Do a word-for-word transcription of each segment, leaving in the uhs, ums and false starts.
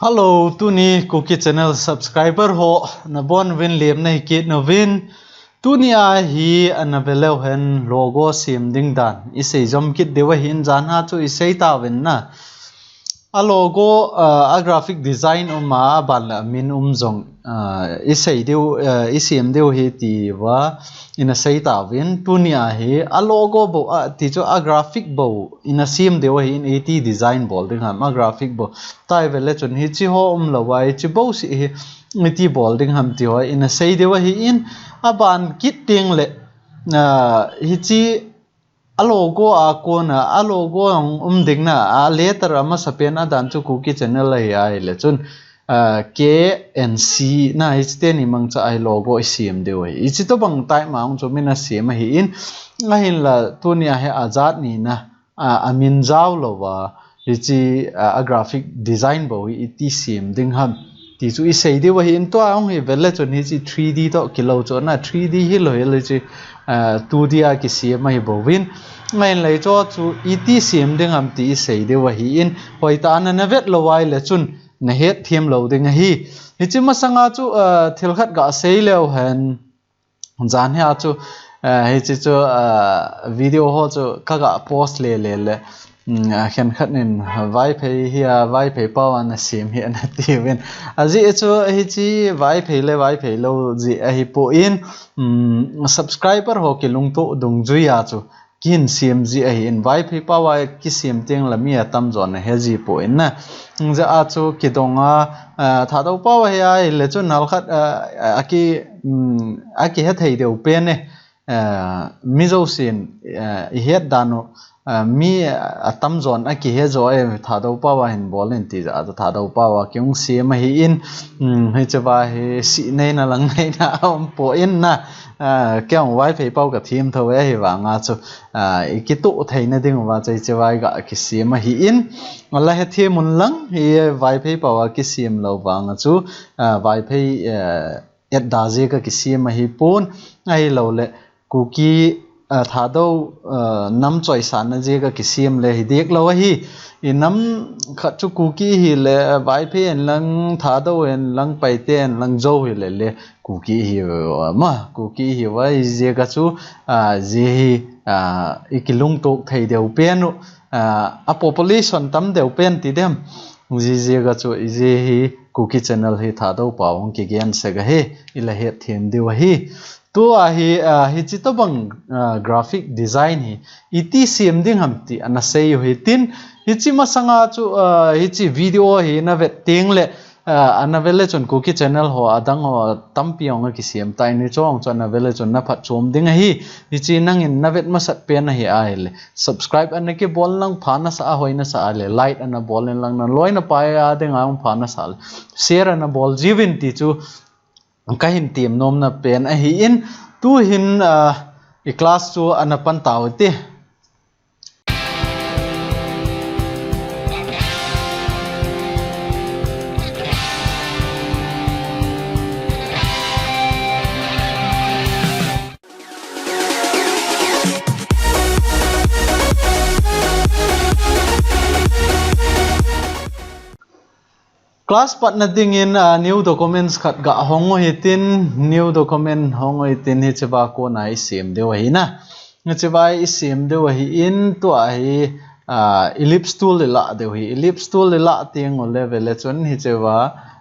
Hello, tuni Kuki Channel subscriber ho, nabonuvin lemna hi kit nauvin. Tuni a hi ana veleu hen logo sem ding dan isei jom kit diu ahin, jan a chu isei tauvin na. A logo, ah, a graphic design um a, aban le amin um jong, ah, isei diu, ah, isem diu ahi tiuva ina sei tauvin. Tuni a hi a logo bou, ah, ti chu a graphic bou ina sem diu ahin, iti design bol ding ham, a graphic bou. Tua vele chun hichi ho umlou a, hichi bou seh hi iti bol ding ham ti ho ina sei diu ahin, aban kit teng le, ah, hichi a logo a kona, a logo a um ding na, a letter a masapen a dan chu Kuki Channel ahi ahile chun, ah, K and C na hichi teni mangcha a hi logo isem diu ahi. Hichi tobang type ma hung chu min asem ahin, ahinla tuni a hi ajat ni na, ah, amin jao louva, hichi, ah, a graphic design bou hi iti sem ding ham ti chu isei diu ahin, tua hung hi vele chun hichi three D toh kilou chu na, three D hilou hel hichi, ah, two D a kisem ahi bouvin. Ahinla hicho chu iti sem ding ham ti isei diu ahin, hoitah a na vet lou ahile chun na hetthem lou ding ahi. Hichi masanga chu, ah, thil khat gasei leu hen. Jan hi a chu, eh, hichi chu, eh, video ho chu kaga post le le le. Mm, ah, khenkhat in Vaiphei hi a, Vaiphei pao a nasem hi ana tiuvin. Ajeh chu hichi Vaiphei le Vaiphei lou jeh ahipon, mm, subscriber ho kilungtoh dungjui a chu kihin sem jeh ahin, Vaiphei pao a kisem teng le mi atamjon ahe jipon na. Hijeh a chu kidong a, ah, Thadou pao ahi ahile chun halkhat, ah, aki, mm, akihe thei deu pen e. Eh, mi jousen, eh, ihet dan u, eh, mi atamjon akihe jo e, Thadou pao a hin bol in ti jeh a chu Thadou pao a kihung sem ahin, mm, hicheva hi sih neina lang neina aumpon na, eh, kei jong Vaiphei pao kathem thou e, ahivanga chu, eh, ikitoh theina diuva chu hicheva iga kisem ahin, ala hethem un lang hi Vaiphei pao a kisem lou vanga chu, eh, Vaiphei, eh, et da jeh a kisem ahipon, ahilouleh Kuki, ah, Thadou, ah, nam choisanna jeh a kisem le hi dek lou ahi. Inam khat chu Kuki hile, ah, Vaiphei hen lang, Thadou hen lang, Paite hen lang, Zou hile le Kuki hi ma, Kuki hiuva hijeh a chu, ah, jeh hi, ah, ikilungtoh thei deu pen u, ah, a population tam deu pen ti dem. Hijeh a chu, ijeh hi Kuki Channel hi Thadou pao hung kigen sek ahi, ila hetthem diu ahi. Tua hi, ah, hichi tobang, ah, graphic design hi iti sem ding ham ti ana sei u hitin, hichi masanga chu, ah, hichi video hi na vet teng le, ah, ana vet le chun Kuki Channel ho adang ho tampi hung akisem tai, hicho hung chu ana vet le chun na phatchom ding ahi. Hichi nangin na vet masat pen ahi ahile subscribe ana kibol lang pha nasa a, hoi nasa a le like ana bol in lang, na loi na pai a dinga hung pha nasa le share ana bol jiuvin ti chu kahin tem nomna pen ahin, tuhin, ah, i class chu ana pan tau te. Class patna dingin, ah, new documents khat ga hong u hitin, new document hong u hitin, hicheva kona isem diu ahi na. Hicheva isem diu ahin, tua hi, ah, ellipse tool ilah diu ahi. Ellipse tool ilah teng ule vele chun hicheva,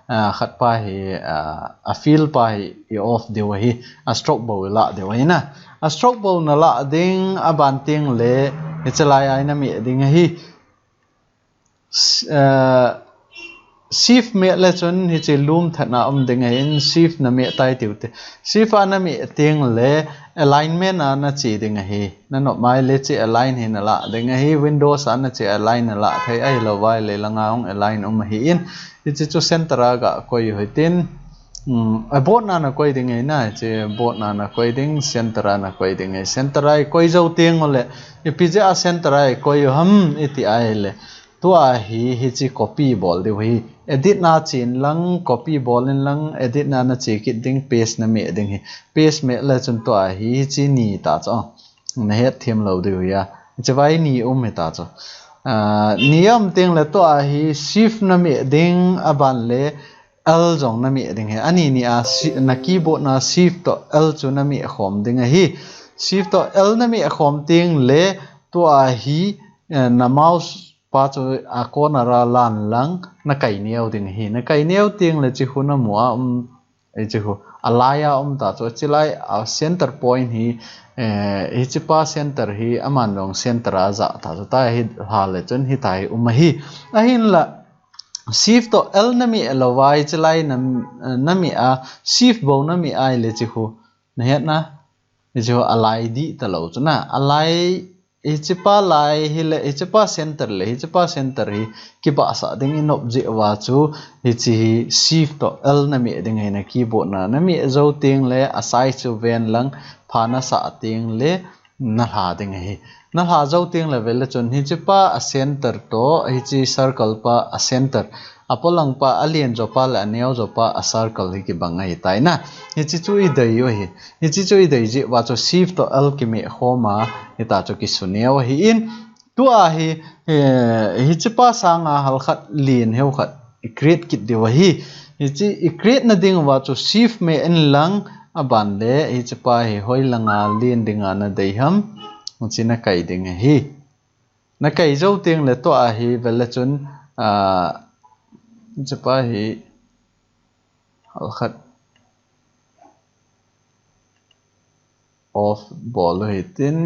ah, khat pa hi, ah, a fill pa hi i off diu ahi. A stroke bou ilah diu ahi na. A stroke bou nalah ding, aban teng le hiche lai a ina meh ding ahi. S-, eh, shift meh le chun hiche lum thetna um ding ahin, shift na meh tai tiu te. Shift a na meh teng le alignment a na che ding ahi. Na nop mai le che align hi nalah ding ahi. Windows a na che align nalah thei, ahilou vai le langa hung align um ahin. Hiche chu center a ga koi u hitin. Um, a board na na koi ding ahi na, hiche board na na koi ding, center a na koi ding ahi. Center a i koi jou teng ule, ipi jeh a center a i koi u ham iti ahile. Tua hi, hiche copy bol diu ahi. Edit na chen lang, copy bol in lang, edit na na che kit ding, paste na meh ding ahi. Paste meh le chun tua hi, hiche ni ta chu. Na hetthem lou diu ahi a. Hicheva ni um hita chu. Ah, ni a um teng le tua hi shift na meh ding, a ban le L jong na meh ding ahi. Ani ni a shi-, na keyboard na shift toh L chu na meh khom ding ahi. Shift toh L na meh khom teng le tua hi, eh, na mouse pa chu a corner a lan lang na kai neo ding ahi. Na kai neo teng le chi khu na mu a um, ei chi khu a lai a um ta chu, chi lai a center point hi, eh, hichi pa center hi aman jong center a ja ta chu, ta hi hla le chun hita hi um ahi. Ahinla shift toh L na meh lou vai, chi lai na, na meh a, shift bou na meh ai le chi khu na het na, hichi khu a lai di ta lou chu na, a lai, hichi pa lai hi le, hichi pa center le, hichi pa center hi kibahsah ding i nop jeh uva chu, hichi hi shift toh L na meh ding ahi na keyboard na, na meh jou teng le a size chu ven lang, pha na sah teng le na hla ding ahi. Na hla jou teng le ve le chun hichi pa a center toh, hichi circle pa a center, a polang pa a lian jo pa le a neo jo pa a circle hi kibang ahi tai na. Hichi chu i dei u ahi. Hichi chu i dei jeh uva chu shift toh L kimeh khom a, hita chu kisu neo ahi in. Tua hi, eh, hichi pa sanga hal khat lian heu khat i create kit diu ahi. Hichi i create na ding uva chu shift meh in lang, a ban le hichi pa hi hoi langa lian dinga na dei ham, hichi na kai ding ahi. Na kai jou teng le tua hi ve le chun, ah, hichi pa hi hal khat off bol u hitin.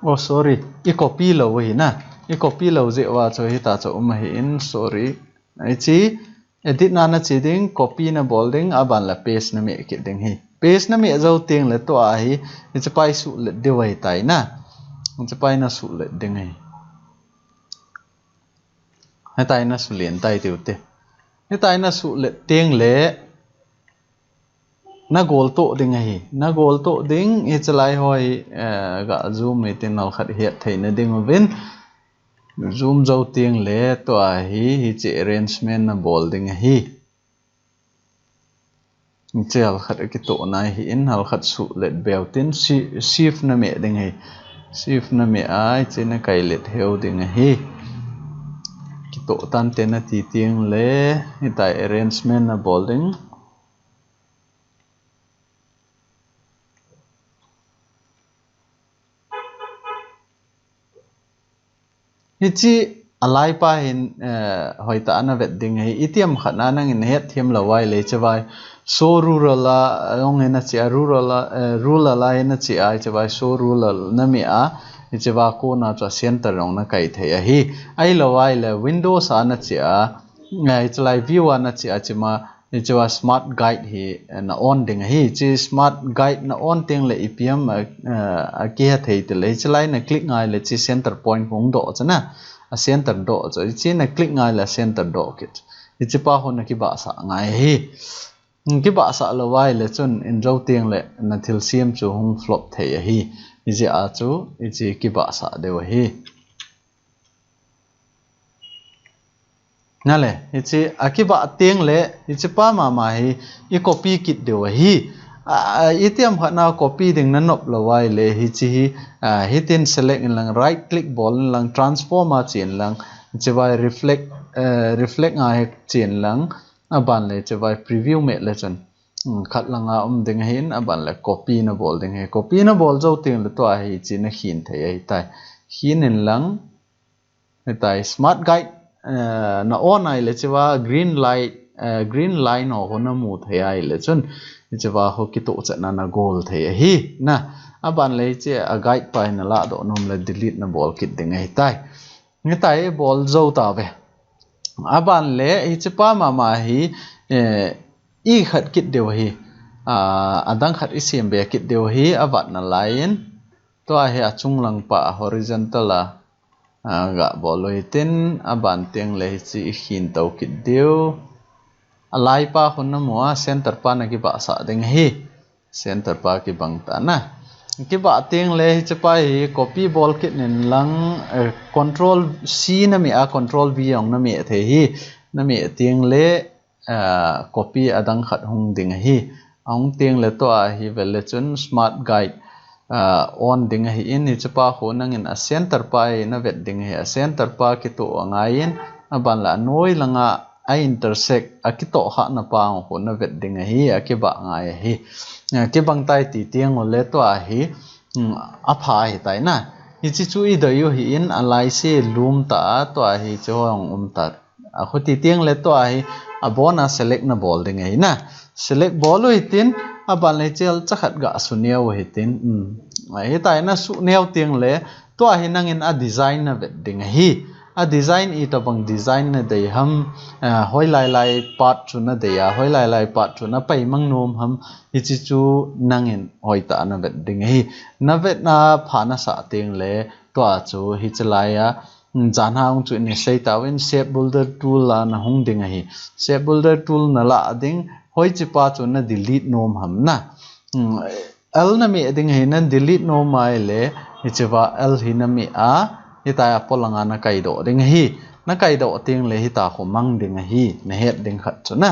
Oh, sorry. I copy lou ahi na. I copy lou jeh uva chu hita chu um ahi in, sorry. Hichi edit na na chi ding, copy na bol ding, a ban le paste na meh kit ding ahi. Paste na meh jou teng le tua hi, hichi pa i suhlet diu ahi tai na. Hichi pa i na suhlet ding ahi. Hitai na sulen tai tiu te. Hitai na sulet teng le na gol toh ding ahi. Na gol toh ding, hichi lai ho hi, eh, ga zoom hitin hal khat het theina ding uvin. Zoom jou teng le tua hi, hichi arrangement na bol ding ahi. Hichi hal khat a kitoh nai hi in, hal khat sulet beu tin, shi-, shift na meh ding ahi. Shift na meh a, hichi na kai let heu ding ahi. Kitoh tan te na ti teng le, hitai arrangement na bol ding. Hichi a lai pa hin, eh, hoitah a na vet ding ahi. Itiham khat na nangin na het them lou vai le, hichi vai. Show ruler a, jong hi na chi a, ruler a, eh, ruler a hi na chi a, hichi vai show ruler na meh a, hichi va kona chu a center jong na kai thei ahi. Ahilou vai le, Windows a na chi a, eh, hichi lai view a na chi a, hichi ma, hichi va smart guide hi, eh, na on ding ahi. Hichi smart guide na on teng le ipi ham, eh, eh, a kihe thei te le. Hichi lai na click ngai le hichi center point hung doh chu na. A center doh chu. Hichi na click ngai le center doh kit. Hichi pa hon na kibahsah ngai ahi. Kibahsah lou vai le chun in jou teng le na thilsem chu hung flop thei ahi. Hijeh a chu, hichi kibahsah deu ahi. Na le, hichi a kibah teng le, hichi pa mama hi i copy kit deu ahi. A, a, itiham khat na copy ding na nop lou vai le, hichi hi, a, hitin select in lang, right click bol in lang, transform a chi in lang, hichi vai reflect, eh, reflect ngai hi chi in lang, a ban le hichi vai preview meh le chun. Hmm, khat langa um ding ahin, a ban le copy na bol ding ahi. Copy na bol jou teng le tua hichi na khin thei ahi tai. Khin in lang, hitai, smart guide, eh, na on ai le hichi va green light, eh, green line ho, ho na mu thei ai le chun, hichi va ho kitoh chet na na gol thei ahi. Na, a ban le hichi a guide pa hi na ladoh nom le delete na bol kit ding ahi tai. Hitai bol jou ta ve. A ban le hichi pa mama hi, eh, i khat kit deu ahi. Ah, a dang khat i sem be kit deu ahi, a vat na lai in. Tua hi a chung lang pa horizontal a, ah, ga bol u hitin, a ban teng le hichi i khin to kit deu. A lai pa hon na mu a, center pa na kibahsah ding ahi. Center pa kibang ta na. Kibah teng le hichi pa hi copy bol kit in lang, eh, control C na meh a, control V jong na meh thei ahi. Na meh teng le, eh, copy a dang khat hung ding ahi. Ahung teng le tua hi vele chun smart guide, ah, on ding ahi in, hiche pa khu nangin a center pa hi na vet ding ahi, a center pa kitoh angai in, aban le anoi langa a intersect, a kitoh khahna pa khu na vet ding ahi, a kibang ngai ahi. Ah, kibang tai ti teng ule tua hi, hmm, apha ahi tai na. Hiche chu i dei u ahi in, a lai se lum ta, tua hiche ho hung um ta. A khuti teng le tua hi abon a select na bol ding ahi na. Select bol u hitin, aban le hiche halcha khat ga su neo u hitin. Hmm. Ahi tai na su neo teng le tua hi nangin a design na vet ding ahi. A design itobang design na dei ham, ah, hoilai lai part chu na dei a, hoilai lai part chu na paimang nom ham, hiche chu nangin hoitah a na vet ding ahi. Na vet na pha na sah teng le tua chu hiche lai a, Hmm, jan ha hung chu in i sei tauvin, Shape Builder tool a na hung ding ahi. Shape Builder tool na la ding, hoiche pa chu na delete nom ham na. Hmm, L na meh ding ahi, na delete nom ahile, hiche va L hi na meh a, hitia polanga na kaidoh ding ahi. Na kaidoh teng le hitia khu mang ding ahi, na het ding khat chu na.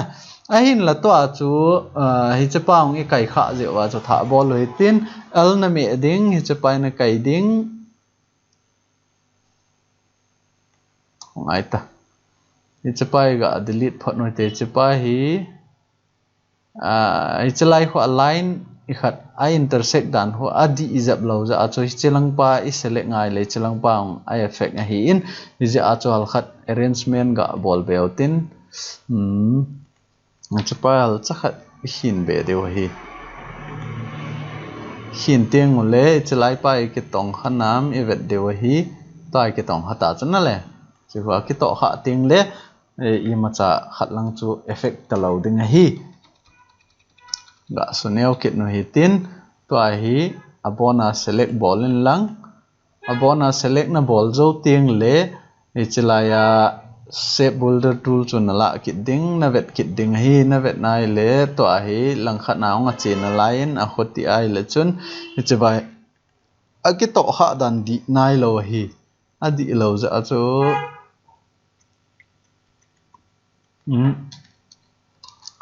Ahinla tua chu, ah, hiche pa hung i kai khah jeh uva chu thah bol u hitin, L na meh ding, hiche pa hi na kai ding, Ngai ta. Hiche pa hi ga delete phot u hite, hiche pa hi, ah, hiche lai khu a line i khat a intersect dan khu a dih i jep lou jeh a chu hiche lang pa i select ngai le hiche lang pa hung a effect ahi in, hijeh a chu halkhat arrangement ga bol be u tin, hmm, Hiche pa halcha khat i khin be diu ahi. Khin teng ule, hiche lai pa i kitong kha nam i vet diu ahi. Tua i kitong kha ta chu na le. Hiche va kitoh kha teng le, eh, imacha khat lang chu effect talou ding ahi. Ga su neo kit u hitin, tua hi abon a select bol in lang. Abon a select na bol jou teng le, hiche lai a Shape Builder tool chu na la kit ding, na vet kit ding ahi, na vet nai le, tua hi langkhat na hung a che nalai in, a khuti ahile chun, hiche va a kitoh kha dan dih nailou ahi. A dih lou jeh a chu, hmm,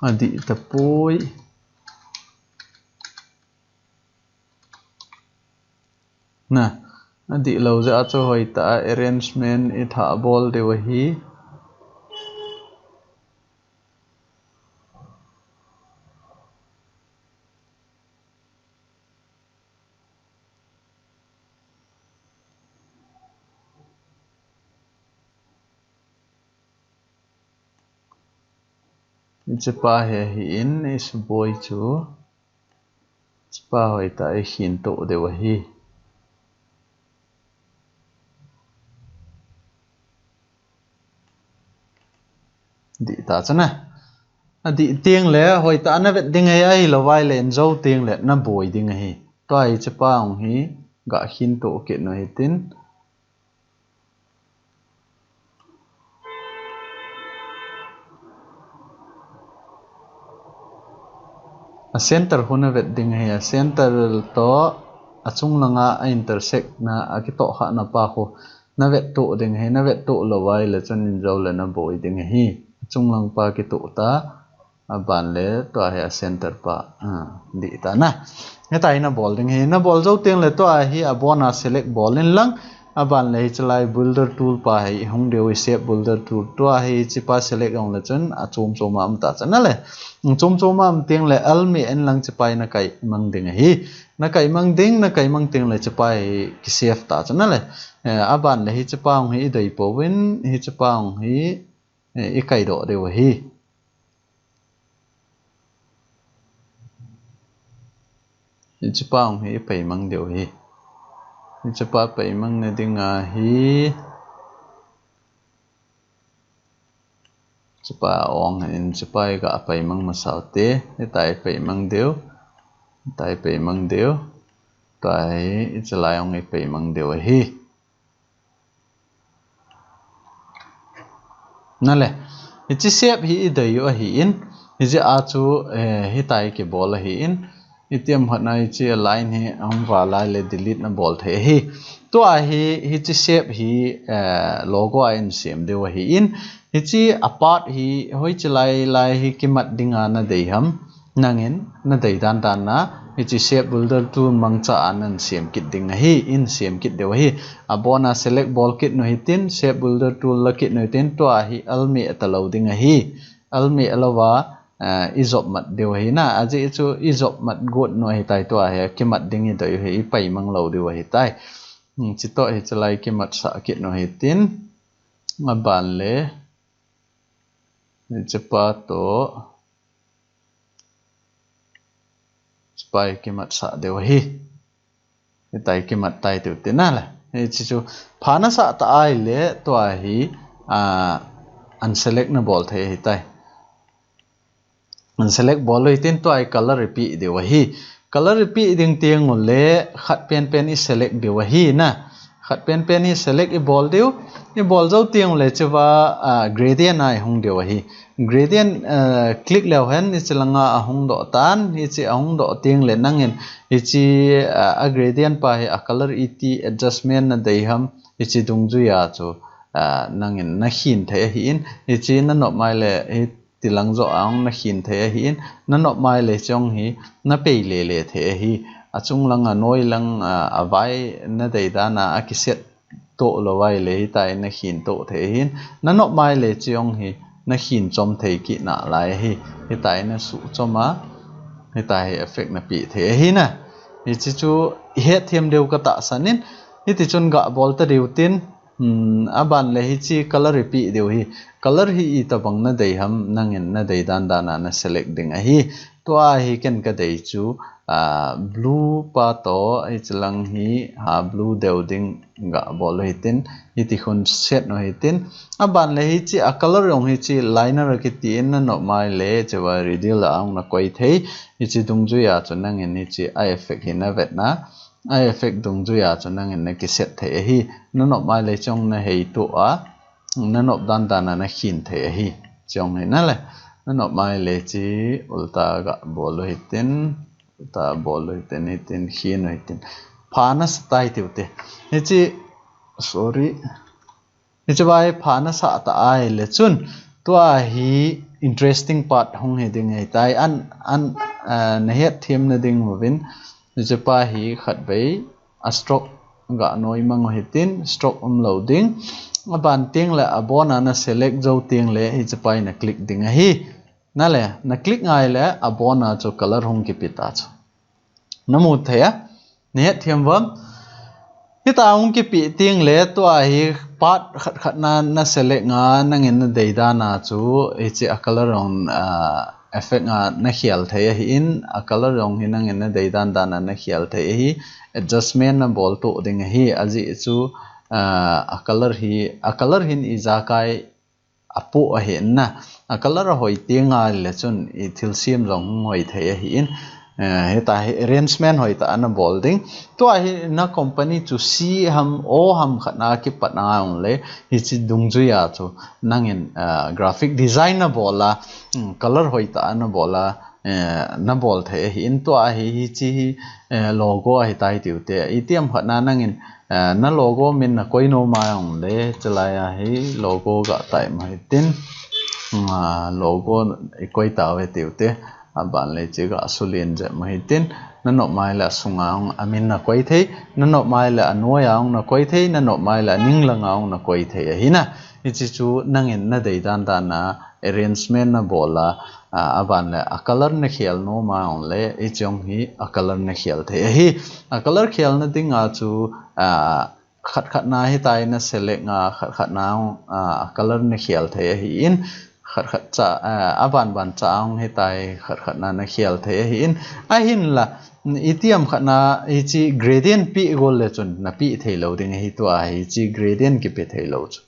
a dih tapoi. Na, a dih lou jeh a chu hoitah a arrangement i thah bol diu ahi. Hiche pa hi ahi in, i suboi chu. Hiche pa hoitah a i khin toh diu ahi. Dih ta chu na. A dih teng le, hoitah a na vet ding ahi, ahilou vai le, in jou teng le, na boi ding ahi. Tua hiche pa hung hi, ga khin toh kit u hitin. A center khu na vet ding ahi, a center toh a chung langa a intersect na a kitoh khah na pa khu na vet toh ding ahi, na vet toh lou vai le chun in jou le na boi ding ahi. A chung lang pa kitoh ta, aban le tua hi a center pa, ah, dih ta na. Hitia hi na bol ding ahi, na bol jou teng le tua hi abon a select bol in lang, aban le hiche lai builder tool pa hi i hung diu ahi, Shape Builder tool, tua hi hiche pa select jong le chun a chom chom a um ta chu na le. Chom chom a um teng le L meh in lang hiche pa hi na kai mang ding ahi. Na kai mang ding, na kai mang teng le hiche pa hi ki save ta chu na le. Eh, aban le hiche pa hung hi i dei pouvin, hiche pa hung hi, eh, i kai doh diu ahi. Hiche pa hung hi i paimang diu ahi. Hiche pa paimang na ding ahi. Hiche pa ong in, hiche pa i ga paimang masa u te. Hitia i paimang diu. Hitia i paimang diu. Tua hi, hiche lai ong i paimang diu ahi. Na le, hiche shape hi i dei u ahi in, hijeh a chu, eh, hitia i kibol ahi in, itiham khat na hiche line hi ahung va lai le delete na bol thei ahi. Tua hi, hiche shape hi, eh, logo a in sem diu ahi in, hiche a part hi, hoiche lai lai hi kimat ding a na dei ham, Nangin na dei dan dan a hiche shape builder tool mangcha a nan siam kit ding ahi, in siam kit diu ahi. Abon a select bol kit nu hitin, shape builder tool la kit nu hitin, tua hi almeh talou ding ahi. Almeh louva, eh, i jop mat diu ahi na, ajeh chu i jop mat got nu ahitai, tua hi kimat ding i dei u hi, i pai mang lou diu ahitai. Hmm, chitoh hi chalai kimat sah kit nu hitin, aban le, hichepa toh, hichepa hi kimat sah diu ahi. Hitia hi kimat tai tiu te na le. Hiche chu pha na sah ta ahile tua hi, ah, unselect na bol thei ahitai. Unselect bol u hitin tua hi color i pe diu ahi. Color i pe ding teng ule khat pen pen i select diu ahi na. Khat pen pen i select i bol diu. I bol jou teng ule chua, ah, gradient a i hung diu ahi. Gradient, ah, click leu hen hiche langa ahung doh tan, hiche ahung doh teng le nangin hiche, ah, a gradient pa hi a color iti adjustment na dei ham, hiche dungjuia chu, ah, nangin na khin thei ahin, hiche na nop mai le hi tilang joh a hung na khin thei ahin, na nop mai le chong hi na pei le le thei ahi. A chung lang a noi lang, ah, a vai na dei dan a, a kiset toh lou vai le hitia hi na khin toh thei ahin, na nop mai le chong hi na khin chom thei kit nalai ahi. Hitia hi na suh chom a, hitia hi effect na pe thei ahi na. Hiche chu i hetthem diu ka tahsan in, hiti chun ga bol ta diu tin, Hmm, aban le hiche color i pe diu hi. Color hi itobang na dei ham, nangin na dei dan dan a na select ding ahi. Tua hi ken ka dei chu, ah, blue pa toh, hiche lang hi, ah, blue deu ding ga bol u hitin, hiti khun set nu hitin. Aban le hiche a color jong hiche liner kiti in na nop mai le, chua radial a hung na koi thei, hiche dungjuia chu nangin hiche a effect hi na vet na. A effect dungjuia chu nangin na kiset thei ahi. Na nop mai le chong na hei toh a, na nop dan dan a na khin thei ahi. Chong hi na le, na nop mai le hiche ulta ga bol u hitin, ulta bol u hitin, hitin khin u hitin. Pha na sah tai tiu te. Hiche, sorry. Hiche vai pha na sah ta ahile chun, tua hi interesting part hung hi ding ahitai. An, an, ah, na hetthem na ding uvin, hichepa hi khat vei a stroke ga noi mang u hitin, stroke um lou ding. Aban teng le abon a na select jou teng le hichepa hi na click ding ahi. Na le, na click ngai le abon a chu color hung kipe ta chu. Na mu thei a, na hetthem uvam. Hitia hung kipe teng le tua hi part khat khat na, na select nga nangin na dei dan a chu hiche a color jong, ah, effect nga na khel thei ahin, a color jong hi nangin na dei dan dan a na khel thei ahi, adjustment na bol toh ding ahi, ajeh chu, ah, a color hi, a color hin ijakai a poh ahin na. A color a hoi teng le chun i thilsem jong hoi thei ahin. Eh, hitia hi arrangement hoi tah a na bol ding. Tua hi na company chu C ham, O ham khat na kipat na ong le, hiche dungjuia chu nangin, eh, graphic design na bol a, mm, color hoi tah a na bol a, eh, na bol thei ahin. Tua hi, hiche hi, eh, logo ahitai tiu te. Itiham khat na nangin, eh, na logo min na koi nom a ong le, chalai a hi logo ga tai ma hitin, ah, logo i koi tauve tiu te, aban le hiche ga sulen jep ma hitin, na nop mai le a sunga ong a min na koi thei, na nop mai le a noi a ong na koi thei, na nop mai le a ning lang a ong na koi thei ahi na. Hiche chu nangin na dei dan dan a arrangement na bol a, ah, aban le a color na khel nom a ong le, hiche jong hi a color na khel thei ahi. A color khel na ding a chu, ah, khat khat na hitia hi na select nga, khat khat na, ah, a color na khel thei ahin, khat khat cha, ah, aban ban cha ong hitia hi khat khat na na khel thei ahin. Ahinla, itiham khat na hiche gradient pe gol le chun na pe thei lou ding ahi, tua hiche gradient kipe thei lou chu.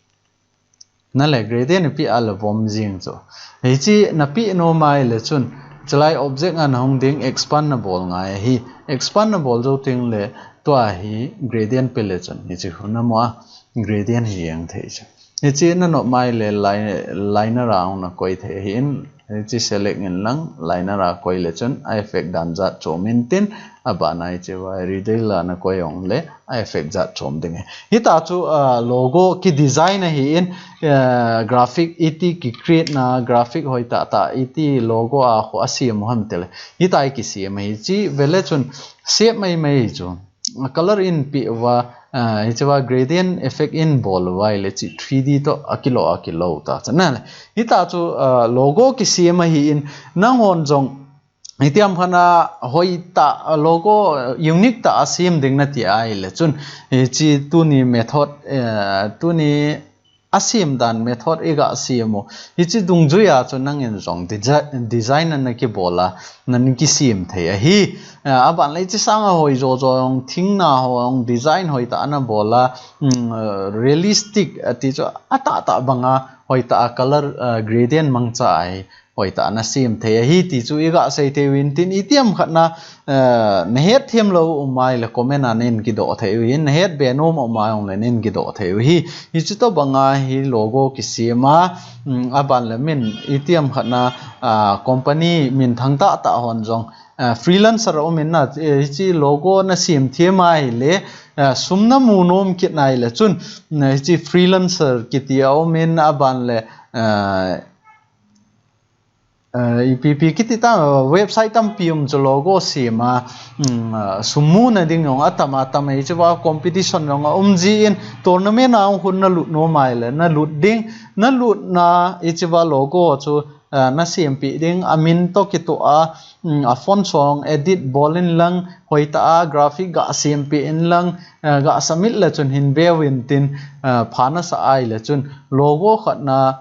Na le gradient i pe a le vom jing chu. Hiche na pe nom a ahile chun, chalai object a na hung ding expand na bol ngai ahi. Expand na bol jou teng le tua hi gradient pe le chun. Hiche khu na mu a gradient hi jeng thei chu. Hichi na nop mai le line, liner a hung na koi thei ahin, hichi select in lang liner a koi le chun a effect dan jat chom in tin, abana hichi va reduce la na koi ong le a effect jat chom ding e. Hita chu, ah, logo ki design ahin, eh, graphic iti ki create na graphic hoi tah tah iti logo a ho a siam u ham tile. Hita i ki siam ahi chi vele chun siam mai mai chu. Color in pi va, ah, hichi va gradient effect in bol vai le chi three D to a kilo a kilo ta cha na le. Hita chu, ah, logo ki siam ahin nang hon jong itiam khana hoi ta logo unique ta a siam ding na ti ai le chun hichi tuni method, eh, tuni a siam dan method i ga siam u. Hichi dungjuia chu nangin jong desi-, design na ki bola, nan ki siam thei ahi. Ah, aban le hichi sanga hoi jo jo ong thing na ho ong design hoi ta na bola, mm, eh, realistic ati chu a tah tah banga hoi ta a color, eh, gradient mangcha ai. Hoi ta na siam thei ahi ti chu i ga sei thei u in tin itiam khat na, eh, na het thiam lo um mai le comment a nen ki do thei u hin, na het be nom um mai ong le nen ki do thei u hi. Hichi to banga hi logo ki siam a, mm, aban le min itiam khat na, ah, company min thang tah tah hon jong, ah, freelancer um in na, eh, hichi logo na siam thiam ai le, ah, sum na mu nom kit nai le chun, na hichi freelancer kiti a um in aban le, ah, Eh, ipi pi kiti ta, eh, website tampi um chu logo siam a, mm, eh, sum mu na ding jong atam atam e, hichi va competition jong a um ji in tournament a hung hun na lut nom ai le, na lut ding, na lut na hichi va logo chu, eh, na siam pi ding, a min to ki to a, mm, a font jong edit bol in lang, hoi ta a graphic ga siam pi in lang, eh, ga submit le chun hin be u in tin, eh, pha na sa ai le chun logo khat na,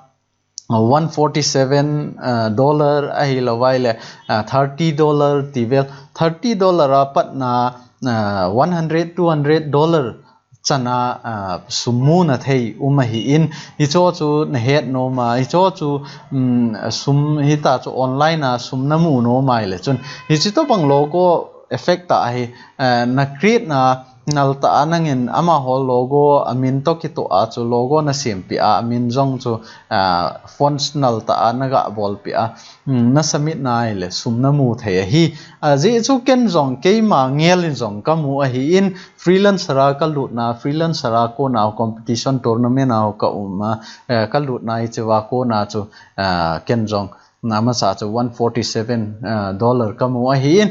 uh, one forty seven, uh, dollar ahi lo vai le, uh, thirty dollar ti vel, thirty dollar a pat na, uh, one hundred, two hundred dollar chana, uh, sum mu na thei um ahi in, hicho chu na het nom a, hicho chu, um, sum hita chu online a sum na mu nom ai le chun, hichi to bang logo effect ta ahi, eh, na create na nal ta a nangin ama ho logo a min to ki to a chu logo na siam pi a, a min jong chu, ah, fonts nal ta a na ga bol pi a, mm, na submit na ai le sum na mu thei ahi. Ah, ji chu ken jong keima ngel in jong ka mu ahi in freelancer a ka lut na, freelancer a kona competition tournament a ka um a, eh, ka lut na hichi va kona chu, ah, ken jong na masa chu one forty seven, uh, dollar ka mu ahi in.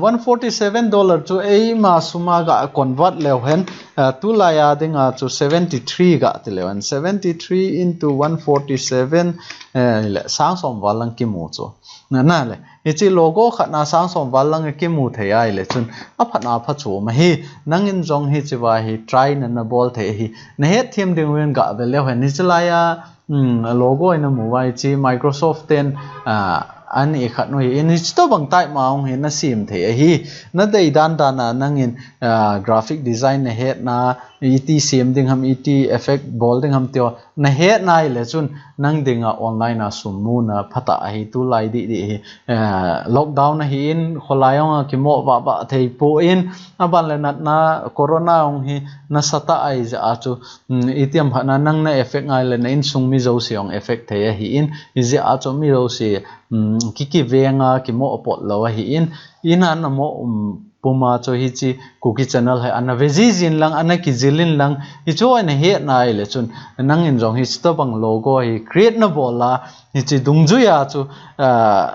One forty seven dollar chu eima sum a ga convert leu hen, uh, tulai a ding a chu seventy three ga ti leu hen, seventy three into one forty seven, uh, le sang som val lang ki mu chu. Na, na le, hichi logo khat na sang som val lang ki mu thei ai le chun a phat na pha chu ma hi, nangin jong hichi va hi try na na bol thei hi. Na het thiam ding u in ga ve leu hen hichi lai a, um, logo in a mu vai chi Microsoft ten, ah, an i khat nu hi in hichi to bang type ma ong hi na siam thei ahi. Na dei dan dan a nangin, ah, graphic design na het na, iti siam ding ham, iti effect bol ding ham tio na het nai le chun nang ding a online a sum mu na pha ta ahi tulai di di hi. Eh, lockdown ahi in, kholai ong a ki mo va va thei po in, aban le natna corona ong hi na sa ta ai ja a chu, mm, itiam hana nang na effect ngai le na insung mi jouse ong effect thei ahi in, i ja a chu mi jouse, mm, ki ki veng a ki mo pot lo ahi in, in an na mo, um, puma chu hichi Kuki channel hi ana ve ji jin lang, ana ki jil in lang, hichu ana het nai le chun, nangin jong hichi to bang logo hi create na bol a, hichi dungjuia chu, ah,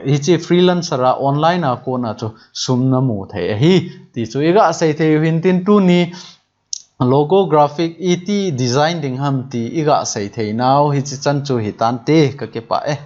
hichi freelancer a online a kona chu sum na mu thei ahi. Ti chu i ga sei thei u hin tin tuni logo graphic iti design ding ham ti i ga sei thei nau hichi chan chu hi tan te ka kipah e.